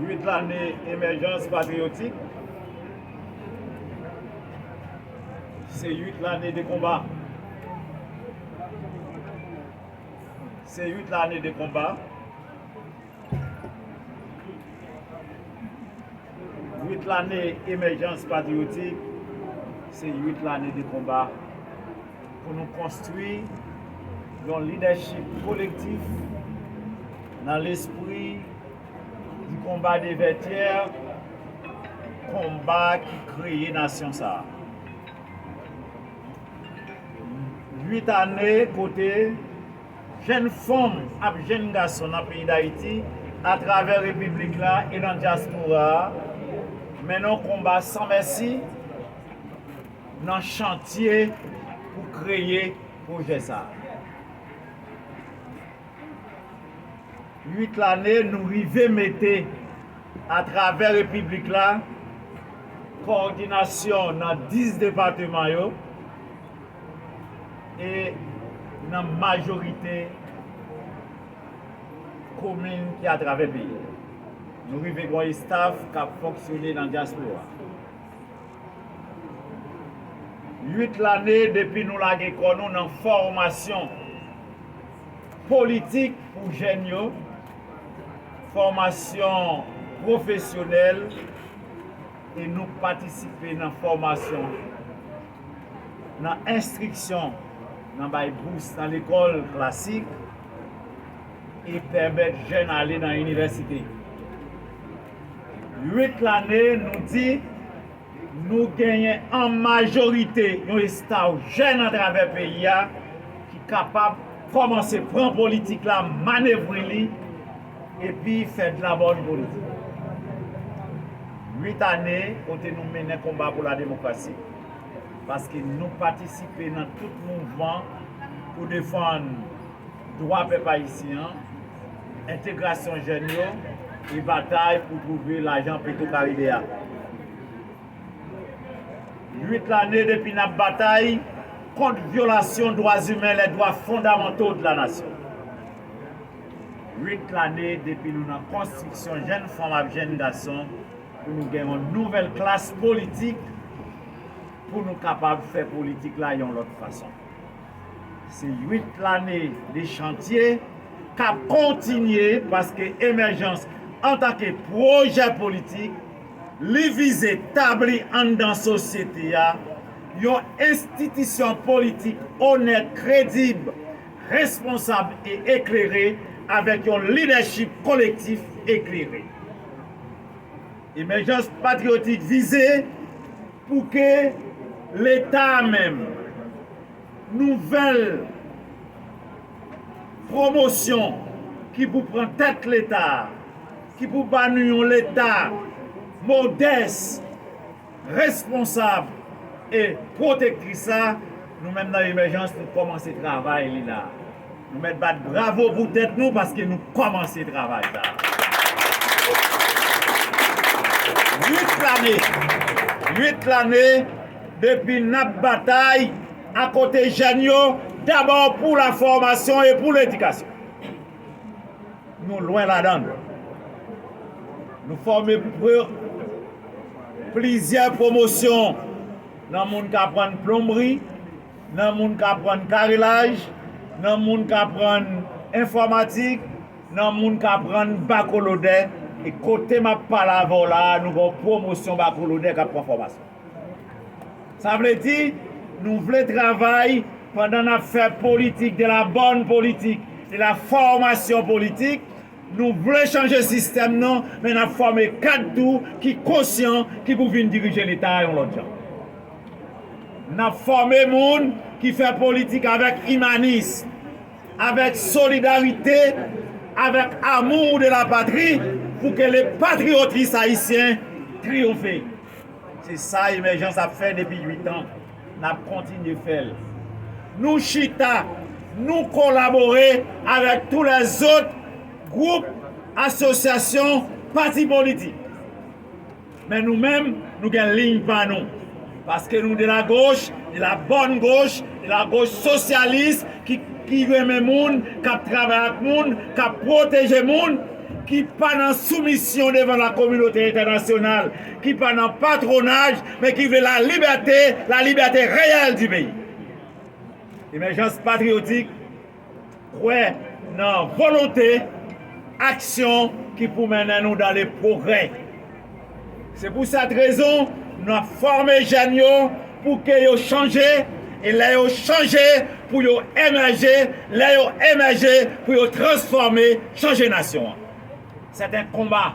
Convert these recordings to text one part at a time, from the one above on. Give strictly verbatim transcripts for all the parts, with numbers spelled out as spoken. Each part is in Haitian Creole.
Uit lane emèjans patriyotik, se uit lane de konba. Se uit lane de konba. Uit lane emèjans patriyotik, se uit lane de konba pou nou konstwi yon lidèchip kolektif nan lespri di konba de Vètyè, konba ki kreye nasyon sa a. Uit ane kote jèn fanm ak jèn gason nan peyi Dayiti, atravè repiblik la e nan dyaspora a, mennen yon konba san mèsi nan chantye pou kreye pwojè sa a. Uit lane, nou rive mete atravè repiblik la kowòdinasyon nan dis depatman yo e nan majorite komin ki atravè peyi a. Nou rive gen yon estaf k ap fonksyone nan dyaspora. Uit lane depi nou lage kò nou nan fòmasyon politik pou jèn yo, fòmasyon pwofesyonèl, e nou patisipe nan fòmasyon, nan enstriksyon, nan bay bous nan lekòl klasik e pèmèt jèn ale nan inivèsite. Uit lane, nou di, nou genyen an majorite yon estaf jèn atravè peyi a ki kapab kòmanse pran politik la, manevre li, epi fè de la bòn politik. Uit ane kote nou mennen konba pou la demokrasi, paske nou patisipe nan tout mouvman pou defann dwa pèp ayisyen an, entegrasyon jèn yo, e batay pou twouve lajan Petro Caribe a. Uit lane depi n ap batay kont vyolasyon dwa imen, les droits fondamentaux de la nation. Uit lane depi nou nan konstriksyon jèn fanm ak jèn gason pou nou gen yon nouvèl klas politik pou nou kapab fè politik la yon lòt fason. Se uit lane de chantye k ap kontinye paske Emèjans antanke pwojè politik, li vize tabli anndan sosyete a yon enstitisyon politik onèt, kredib, responsab e eklere avèk yon lidèchip kolektif eklere. Emèjans patriyotik vize pou ke Leta menm, nouvèl pwomosyon ki pou pran tèt Leta a, ki pou ba nou yon Leta modès, responsab e pwotektris la, nou menm nan Emèjans, nou kòmanse travay li la. Nou mèt bat bravo pou tèt nou paske nou kòmanse travay sa. Uit lane, uit lane depi n ap batay akote jèn yo, dabò pou la fòmasyon e pou ledikasyon. Nou lwen ladan l. Nou fòme pr-, plizyè pwomosyon nan moun k aprann plonbri, nan moun k aprann karelaj, nan moun k aprann enfòmatik, nan moun k aprann bakolodè. E kote m ap pale avè w la a, nou gen yon pwomosyon bakolodè k ap pran fòmasyon. Sa vle di, nou vle travay pandan n ap fè politik, de la bòn politik, de la fòmasyon politik. Nou vle chanje sistèm nan, men n ap fòme kad tou ki konsyan, ki pou vin dirije Leta a yon lòt jan. N ap fòme moun ki fè politik avèk imanis, avèk solidarite, avèk amour de la patrie, pou ke le patriotisme ayisyen triyonfe. Se sa Emèjans ap fè depi uit an. N ap kontinye fè l. Nou chita, nou kolabore avèk tou lèzòt gwoup, asosyasyon, pati politik. Men nou menm, nou gen liy pa nou. Paske nou de la goch, de la bòn goch, de la goch sosyalis, ki, ki renmen moun, k ap travay ak moun, k ap pwoteje moun, ki pa nan soumisyon devan la kominote entènasyonal, ki pa nan patwonaj, men ki vle la libète, la libète reyèl di peyi. Emèjans Patriyotik kwè nan volonte, aksyon ki pou mennen nou dan le progrè. Se pou sèt rezon, nou ap fòme jèn yo pou ke yo chanje, e lè yo chanje, pou yo emèje, lè yo emèje, pou yo transfòme, chanje nasyon an. C'est un combat,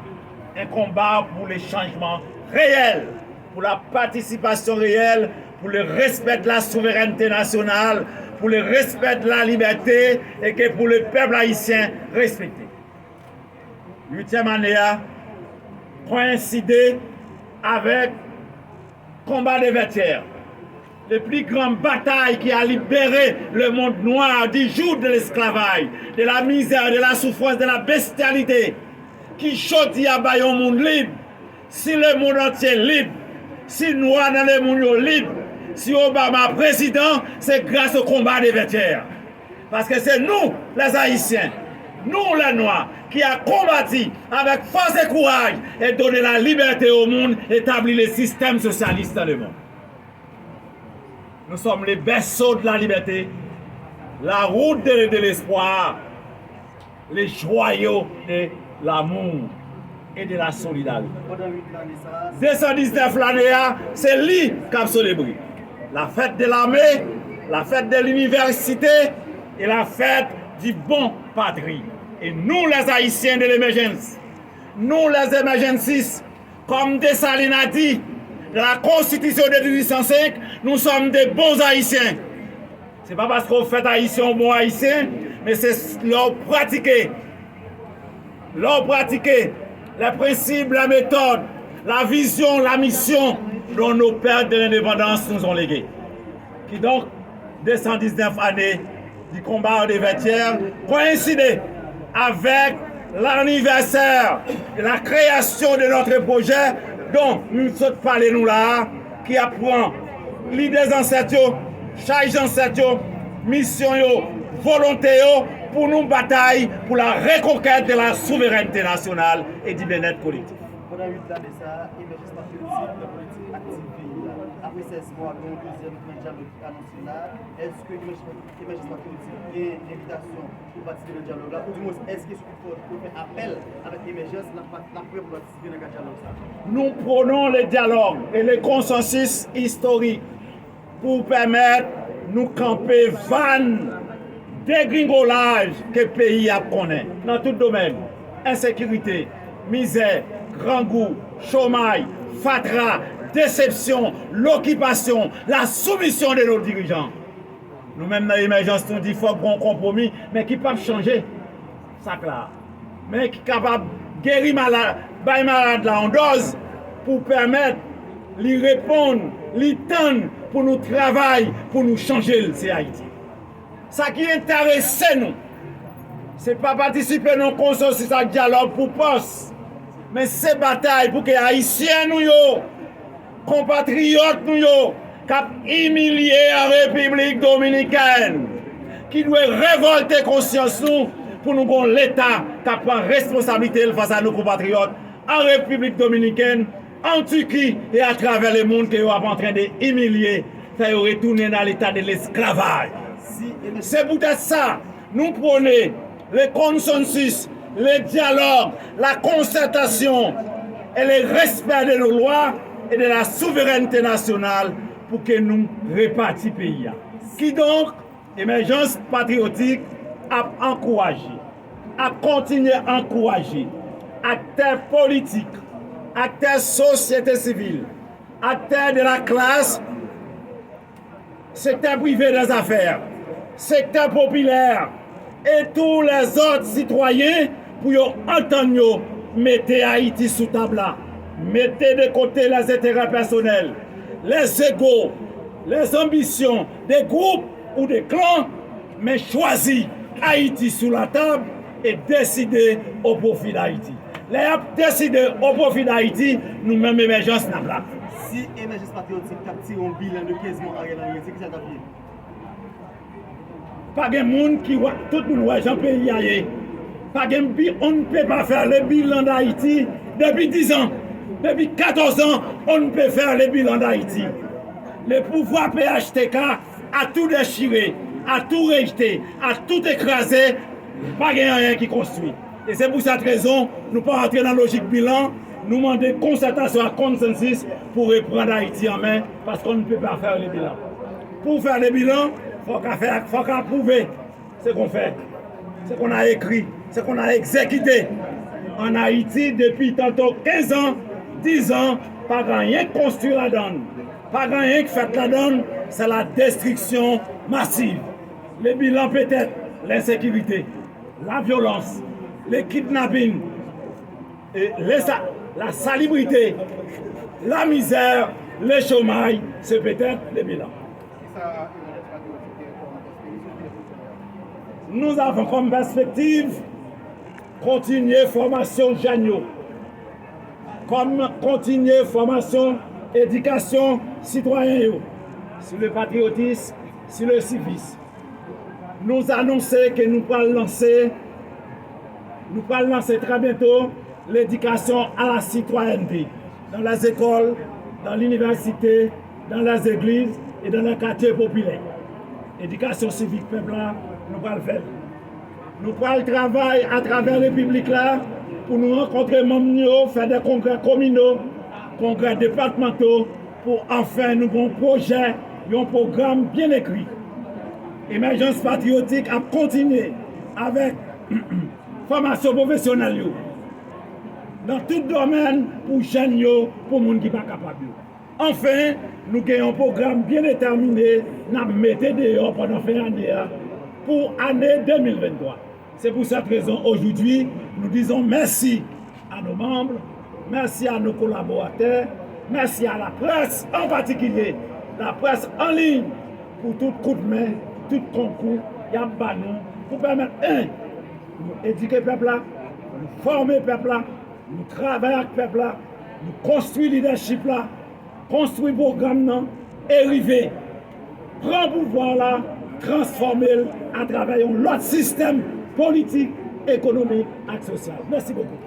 un combat pour le changement réel, pour la participation réelle, pour le respect de la souveraineté nationale, pour le respect de la liberté, et que pour le peuple haïtien respecté. Uityèm ane a koyenside avèk Combat des Vêtières, le plus grand bataille qui a libéré le monde noir du joug de l'esclavage, de la misère, de la souffrance, de la bestialité, ki jodi a bay yon moun lib. Si le monde entier lib, si nwa nan le moun yo lib, si Obama prezidan, se gras o Combat des Vêtières. Paske se nou, les Haïtiens, nous les Noirs, qui a combattu avec force et courage et donné la liberté au monde, établi le système socialiste dans le monde. Nous sommes les berceaux de la liberté, la route de, de l'espoir, les joyaux de l'amour et de la solidarité. Pandan uit lane sa a, de san diznèf lane a, se li k ap selebre. La fête de l'armée, la fête de l'université et la fête du bon patrie. Et nous, les Haïtiens de l'émergence, nous, les émergencistes, comme Dessalines a dit, dans la Constitution de mil uit san senk, nous sommes de bons Haïtiens. Se pa paske w fèt ayisyen, w bon ayisyen, men se lè w pratike, lè w pratike les principes, les méthodes, la vision, la mission dont nos pères de l'indépendance nous ont légué. Kidonk, de san diznèf ane du Combat des Vêtières koyenside avèk l'anniversaire de la création de notre projet dont nou sot pale nou la a, ki ap pran lide zansèt yo, chay zansèt yo, misyon yo, volonte yo, pou nou batay pour la reconquête de la souveraineté nationale et du bien-être collectif. Pandan uit lane sa a, Emèjans Patriyotik nan politik aktif peyi a. Apre sèz mwa, gen yon dezyèm gran dyalòg ki anonse la. Èske Emèjans Patriyotik gen envitasyon pou patisipe nan dyalòg la? Oudimwens, èske si toutfwa yo fè apèl avèk Emèjans, l ap pa- l ap prè pou patisipe nan kad dyalòg sa a? Nous prônons le dialogue et le consensus historique pou pèmèt nou kanpe van degringolaj ke peyi ap konnen nan tout domèn, ensekirite, mizè, grangou, chomay, fatra, desepsyon, lokipasyon, la soumission de nos dirigeants. Nou menm nan Emèjans, nou di fòk gen yon konpwomi, men ki p ap chanje sa k la a, men ki kapab geri malad, bay malad la yon dòz pou pèmèt li reponn, li tann pou nou travay, pou nou chanje l, se Ayiti. Sa ki enterese nou, se pa patisipe nan konsansis ak dyalòg pou pòs, men se batay pou ke Ayisyen nou yo, konpatriyòt nou yo k ap imilye an Repiblik Dominikèn, ki dwe revòlte konsyans nou pou nou gon Leta k ap pran responsablite l fas a nou konpatriyòt an Repiblik Dominikèn, an Tiki e atravè lemonn ke yo ap antren de imilye, fè yo retounen nan leta de lesklavaj. Se poutèt sa, nous prônons le consensus, le dialogue, la concertation et le respect de nos lois et de la souveraineté nationale pou ke nou repati peyi a. Kidonk, Emèjans Patriyotik ap ankouraje, ap kontinye ankouraje aktè politik, aktè sosyete sivil, aktè de la klas, sektè prive dèzafè, sektè popilè, e tou lèzòt sitwayen pou yo antann yo, mete Ayiti sou tab la, mete de kote lèzenterè pèsonèl, lèzego, lèzanbisyon de gwoup ou de klan, men chwazi Ayiti sou latab e deside o pwofi d Ayiti. Lè y ap deside o pwofi d Ayiti, nou menm Emèjans n ap la. Si Emèjans Patriyotik t ap tire yon bilan de kenz mwa Ariel Henry, se kisa l t ap ye? Pa gen moun ki wè, tout moun wè jan peyi a ye. Pa gen bi, on ne peut pas faire le bilan d'Haïti depuis dix ans. Depuis quatorze ans, on ne peut faire le bilan d'Haïti. Le pouvoir P H T K a tout déchiré, a tout rejeté, a tout écrasé. Pa gen anyen ki konstwi. E se pou sèt rezon, nou pa antre nan lojik bilan, nou mande konsètasyon ak konsansis pou reprann Ayiti an men, paske on ne peut pas faire le bilan. Pou fè le bilan, fòk a fè, fòk a pwouve. Ce qu'on fait, ce qu'on a écrit, ce qu'on a exécuté en Haïti depuis tantôt quinze ans, dix ans, pa gen anyen k konstwi ladan l. Pa gen anyen k fèt ladan l, c'est la destruction massive. Le bilan peut être l'insécurité, la violence, le kidnapping, et le sa- la salubrité, la misère, le chômage, c'est peut-être le bilan. Nous avons comme perspective kontinye fòmasyon jèn yo, kòm kontinye fòmasyon edikasyon sitwayen yo, sur le patriotisme, sur le civisme. Nou anonse ke nou pral lanse, nou pral lanse trè byento l'éducation à la citoyenneté dans les écoles, dans l'université, dans les églises et dans les quartiers populaires. Edikasyon sivik pèp la, nou pral fè l. Nou pral travay atravè repiblik la pou nou rankontre manm nou yo, fè de kongrè kominal, kongrè depatmantal, pou anfen nou gen yon pwojè, yon pwogram byen ekri. Emèjans patriyotik ap kontinye avèk fòmasyon pwofesyonèl yo nan tout domèn pou jèn yo, pou moun ki pa kapab yo. Anfen, nou gen yon pwogram byen detèmine n ap mete deyò pandan fen ane a pou ane de mil venntwa. Se pou sèt rezon, aujourd'hui, nous disons merci à nos membres, merci à nos collaborateurs, merci à la presse en particulier, la presse en ligne, pou tout kout men, tout konkou y ap ba nou pou pèmèt, en, nou edike pèp la, nou fòme pèp la, nou travay ak pèp la, nou konstwi lidèchip la, konstwi pwogram nan e rive pran pouvwa la, transfòme l atravè yon lòt sistèm politik, ekonomik ak sosyal. Mèsi bokou.